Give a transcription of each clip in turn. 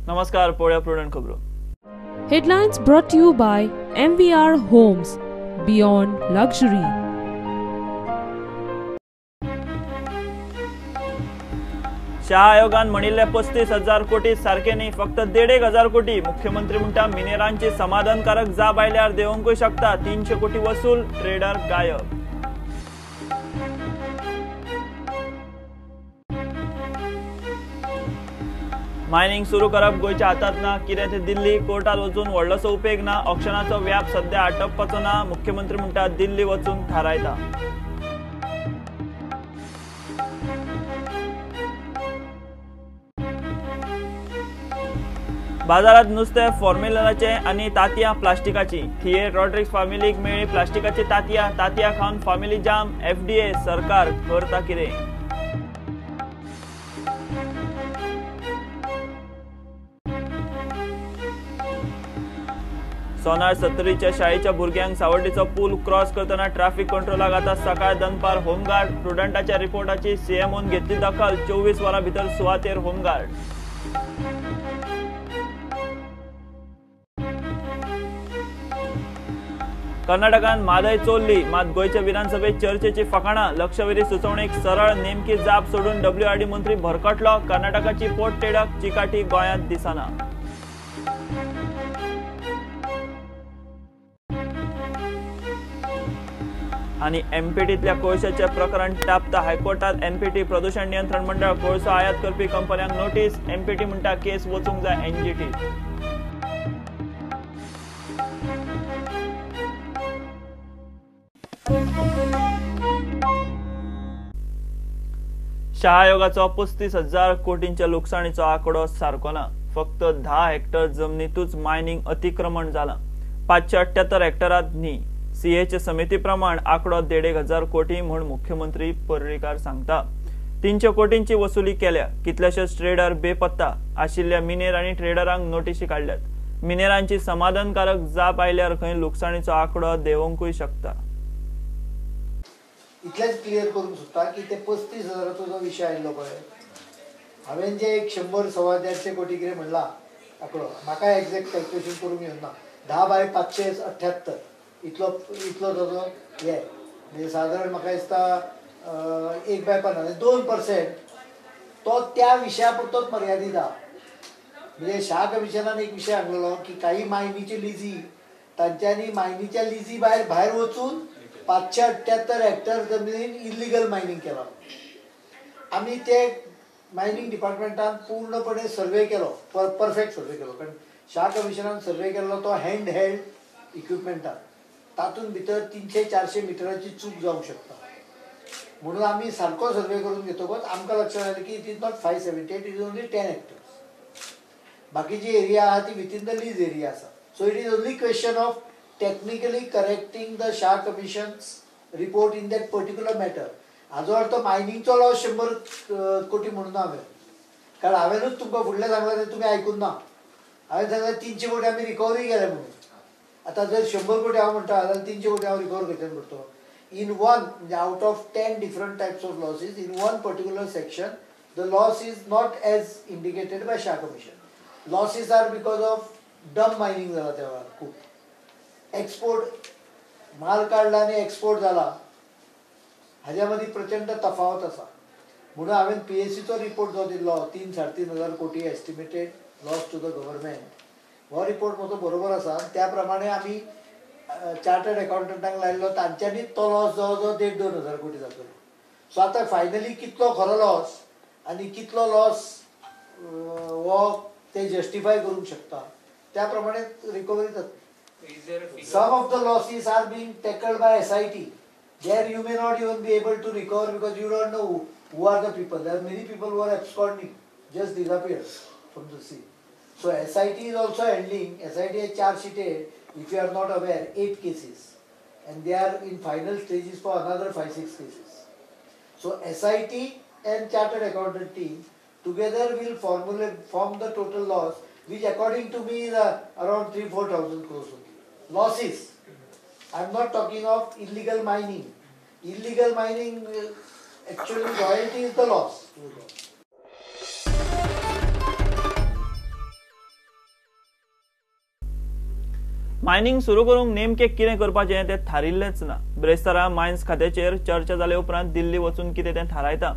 नमस्कार, पळोवया प्रुडंट खबरो. Headlines brought to you by MVR Homes, Beyond Luxury. Shah आयोगान म्हणिल्ले 35,000 कोटी सारखे न्ही, फक्त 1,500 कोटी. मुख्यमंत्री म्हणटा मिनेरांची समाधानकारक जाब आयल्यार देवंकूय शकता. 300 कोटी वसूल, ट्रेडर गायब. मायनिंग सुरू करप गोंयच्या हातात ना, कितें तें दिल्ली कोर्टात वचून व्हडलोसो उपेग ना. ऑक्शनाचो व्याप सध्या आटपपाचो ना. मुख्यमंत्री म्हणटा दिल्ली वचून थारायता. बाजारात नुस्तें फॉर्मेलिनाचें आनी तातयां प्लास्टिकाची. थिये रॉड्रिक्स फामिलीक मेळ्ळी प्लास्टिकाची तातयां. तातयां खावन फामिली जाम. एफडीए सरकार करता कितें? सोनार सत्तरीच्या शाळेच्या भुरग्यांक सावर्डेचो पूल क्रॉस करतना ट्राफिक कंट्रोलाक आतां सकाळ दनपार होमगार्ड. प्रुडंटाच्या रिपोर्टाची सीएमओन घेतली दखल. 24 वरां भितर सुवातेर होमगार्ड. कर्नाटकान म्हादय चोरली, मात गोंयच्या विधानसभेत चर्चेची फकाणां. लक्षवेधी सुचोवणेक सरळ नेमकी जाप सोडून डब्ल्यूआरडी मंत्री भरकटलो. कर्नाटकाची पोटतेडक चिकाटी गोंयांत दिसना. आनी एमपीटीतल्या कोळशाचें प्रकरण तापता. हायकोर्टात एनपीटी प्रदूषण नियंत्रण मंडळ कोळसो आयात करपी कंपन्यांक नोटीस. एमपीटी म्हणटा केस वचूंक जाय एनजीटी. शाह आयोगाचो 35,000 कोटींच्या लुकसाणीचो आंकडो सारको ना. फक्त 10 हेक्टर जमनीतूच मायनिंग अतिक्रमण जालां, 578 हेक्टरांत न्ही. सीएचे समिती प्रमाण आंकडो 1,500 कोटी म्हूण मुख्यमंत्री पर्रीकार सांगता. 300 कोटींची वसुली केल्या. कितलेशेच ट्रेडर बेपत्ता आशिल्ल्या मिनेर आनी ट्रेडरांक नोटिशी काडल्यात. मिनेरांची समाधानकारक जाप आयल्यार खंय लुकसाणीचो आंकडो देंवोवंकूय शकता. इतलेंच क्लियर करूंक सोदता की ते 35,000 जो विशय आयिल्लो पळय, हांवें जे एक 100 125 कोटी कितें म्हणला आंकडो, म्हाका एग्जॅक्ट कॅल्क्युलेशन करूंक येवना. 10 बाय 578 इतलो इतलो ताजो हे म्हणजे सादारण म्हाका दिसता 1 बाय 50, 2% तो त्या विशया पुरतोच मर्यादीत आहा. म्हणजे शाह कमिशनान एक विशय सांगलेलो की काही मायनीची लिजी तांच्यांनी मायनीच्या लिजी भायर भायर वचून 578 हेक्टर जमनीन इलिगल मायनींग केलां. आमी ते मायनींग डिपार्टमेंटान पूर्णपणे सर्वे केलो, परफेक्ट सर्वे केलो. कारण शाह कमिशनान सर्वे केल्लो तो हँड हेल्ड इक्विपमेंटान, तातूंत भितर 300-400 मिटराची चूक जावंक शकता. म्हणून आमी सारको सर्वे करून घेतकच आमकां लक्षात आयलें की it is not 578, it is only 10 hectares. बाकीची एरिया आहा ती विथीन the lease area आसा. So it is only question of technically correcting the Shah Commission's report in that particular matter. हाजो अर्थ मायनिंगचो लॉस 100 कोटी म्हणून हांवें, कारण हांवेंनूच तुमकां फुडलें सांगलां तें तुमी आयकून ना. हांवें सांगलें 300 कोटी आमी रिकवरी केले म्हणून. आतां जर 100 कोटी हांव म्हणटा जाल्यार 300 कोटी हांव रिकवर खंयच्यान करतलो? इन वन म्हणजे out of 10 different types of losses in one particular section the loss is not as indicated by Shah Commission. Losses are because of dump mining जाला त्या वेळार, खूब एक्सपोर्ट माल काडला आनी एक्सपोर्ट जाला, हाज्या मदीं प्रचंड तफावत आसा. म्हणून हांवें पीएसीचो रिपोर्ट जो दिल्लो 3-3.5 हजार कोटी estimated loss to the government, हो रिपोर्ट म्हजो बरोबर आसा. त्या प्रमाणे आमी चार्टर्ड अकाउंटंटांक लायल्लो, तांच्यांनी तो लॉस जवळ जवळ 1.5-2 हजार कोटी जातलो. सो आतां फायनली कितलो खरो लॉस आनी कितलो लॉस हो ते जस्टिफाय करूंक शकता त्या प्रमाणे रिकवरी जातली. Some of the losses are being tackled by SIT. There you may not even be able to recover because you don't know who are the people. There are many people who are absconding, just disappeared from the scene. So SIT is also handling, SIT has charge sheeted, if you are not aware, 8 cases. And they are in final stages for another 5-6 cases. So SIT and Chartered Accountant team together will form the total loss, which according to me is around 3-4 thousand crores only. Losses. I am not talking of illegal mining. Illegal mining, actually royalty is the loss. Mining सुरू करूंक नेमकें कितें करपाचें तें थारिल्लेंच ना. ब्रेस्तारा mines खात्याचेर चर्चा जाले उपरांत दिल्ली वचून कितें तें थारायता.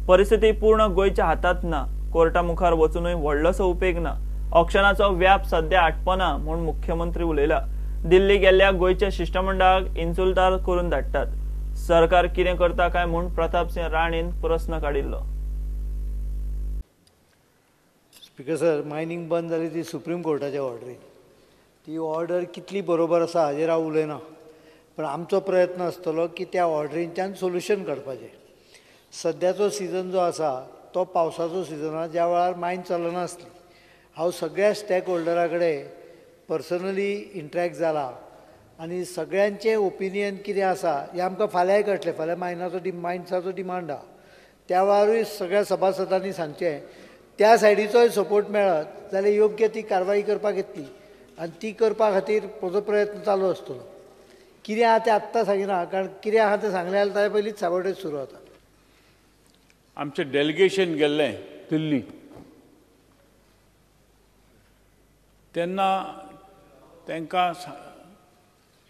परिस्थिती पूर्ण गोंयच्या हातांत ना. कोर्टा मुखार वचूनय व्हडलोसो उपेग ना. ऑक्शनाचो व्याप सध्या आटपना म्हूण मुख्यमंत्री उलयला. दिल्ली गेल्ल्या गोंयच्या शिश्टमंडळाक इन्सुल्तार करून धाडटात. सरकार कितें करता काय म्हूण प्रतापसिंह राणेन प्रस्न काडिल्लो. स्पीकर सर, मायनिंग बंद जाली ती सुप्रीम कोर्टाच्या ऑर्डरीन. ती ऑर्डर कितली बरोबर आसा हाजेर हांव उलयना, पण आमचो प्रयत्न आसतलो की त्या ऑर्डरींच्यान सोल्युशन काडपाचें. सद्याचो सिजन जो आसा तो पावसाचो सिजन आसा, ज्या वेळार मायन चलनासली. हांव सगळ्या स्टेक होल्डरा कडेन पर्सनली इंट्रॅक्ट जाला आनी सगळ्यांचें ओपिनियन कितें आसा हें आमकां फाल्यांय कळटलें. फाल्यां मायनाचो मायन्साचो डिमांड आसा, त्या वेळारूय सगळ्या सभासदांनी सांगचें. त्या सायडीचोय सपोर्ट मेळत जाल्यार योग्य ती कारवाई करपाक येतली आनी ती करपा खातीर म्हजो प्रयत्न चालू आसतलो. कितें आहा तें आत्तां सांगिना, कारण कितें आहा तें सांगलें जाल्यार ताजे पयलींच साबोटेज सुरू जाता. आमचें डेलिगेशन गेल्लें दिल्ली, तेन्ना तांकां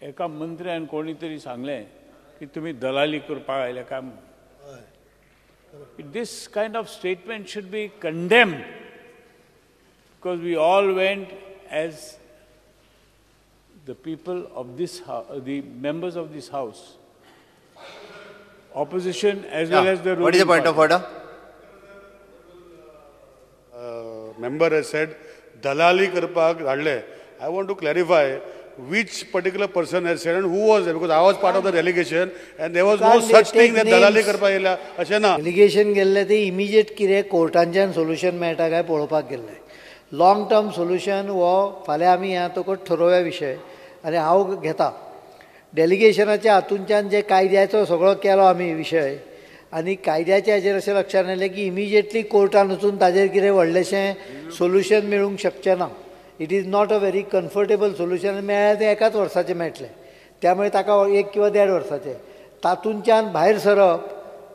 एका मंत्र्यान कोणी तरी सांगलें की तुमी दलाली करपाक आयले काय म्हूण. This kind of statement should be condemned because we all went as the people of this house, the members of this house, opposition as well as the ruling. What is the point of order? Member has said, dalali karpak dhadle. I want to clarify which particular person has said and who was there, because I was part of the delegation and there was no such thing that dalali karpa yela ashe na. Delegation gelle te immediate kire कोर्टांच्यान solution मेळटा काय पळोवपाक गेल्ले. Long term solution हो फाल्यां आमी ह्या तुका ठरोवया विशय आनी हांव घेता. डेलिगेशनाच्या हातूंतल्यान जे कायद्याचो सगळो केलो आमी विशय आनी कायद्याच्या हाजेर अशें लक्षांत आयलें की इमिजिएटली कोर्टान वचून ताजेर कितें व्हडलेशें सोल्युशन मेळूंक शकचें ना. It is not a very comfortable solution. मेळ्ळ्यार तें एकाच वर्साचें मेळटलें, त्यामुळे ताका 1 किंवा 1.5 वर्साचें. तातूंतल्यान भायर सरप,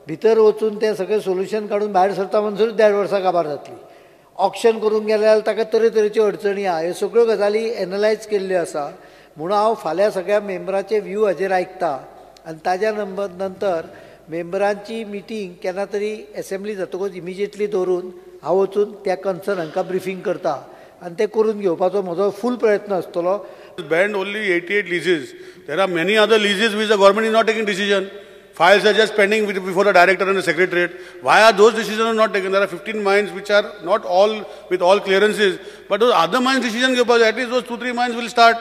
भितर वचून तें सगळें सोल्युशन काडून भायर सरता म्हणसर 1.5 वर्सां काबार जातली. ऑक्शन करूंक गेलें जाल्यार ताका तरेतरेच्यो अडचणी आहा. ह्यो सगळ्यो गजाली एनलायज केल्ल्यो आसा. म्हणून हांव फाल्यां सगळ्या मेंबराचे व्यू हाजेर आयकता आनी ताज्या नंतर मेंबरांची मिटींग केन्ना तरी एसेंब्ली जातकूच इमिजिएटली दवरून हांव वचून त्या कन्सर्न हांकां ब्रिफींग करता आनी तें करून घेवपाचो म्हजो फूल प्रयत्न आसतलो. Banned only 88 leases. There are many other leases which the government is not taking decision. Files are just pending before the director and the secretariat. Why are those decisions not taken? There are 15 mines which are not all with all clearances, but those other mines decision घेवपाक at least those 2-3 mines will start.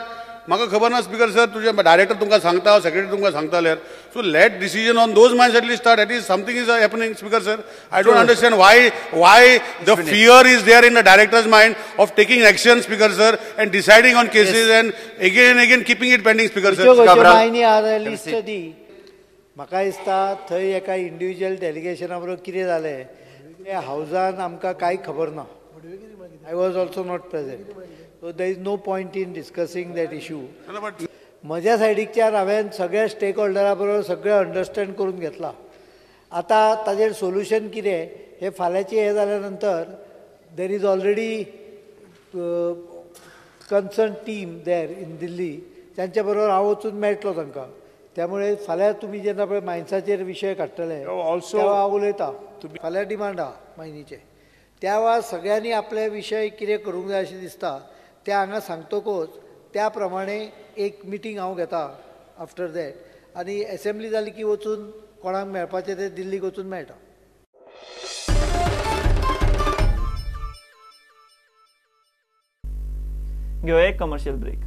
म्हाका खबर ना speaker sir, तुजे director तुमकां सांगता, secretary तुमकां सांगता जाल्यार. So let decision on those mines at least start. At least something is happening speaker sir. I don't understand why the fear is there in the director's mind of taking action speaker sir and deciding on cases and again and again keeping it pending speaker sir. Mayani आहा list दी. म्हाका दिसता थंय एका individual डेलिगेशना बरोबर कितें जालें तें हावजान आमकां कांय खबर ना. I was also not present, so there is no point in discussing that issue. म्हज्या सायडीकच्यान हांवें सगळ्या स्टेक होल्डरा बरोबर सगळें अंडरस्टँड करून घेतलां. आतां ताजेर सोल्युशन कितें हें फाल्यांचें हें जाल्या नंतर there is already concern team there in Delhi, तांच्या बरोबर हांव वचून मेळटलो तांकां. त्यामुळे फाल्यां तुमी जेन्ना पळय मायन्साचेर विशय काडटले तेन्ना हांव उलयता. फाल्यां डिमांड आहा मायनीचें, त्या वेळार सगळ्यांनी आपले विशय कितें करूंक जाय अशें दिसता ते हांगा सांगतकूच त्या प्रमाणे एक मिटींग हांव घेता आफ्टर that आनी एसेंब्ली जाली की वचून कोणाक मेळपाचें तें दिल्लीक वचून मेळटा. घेवया एक कमर्शियल ब्रेक.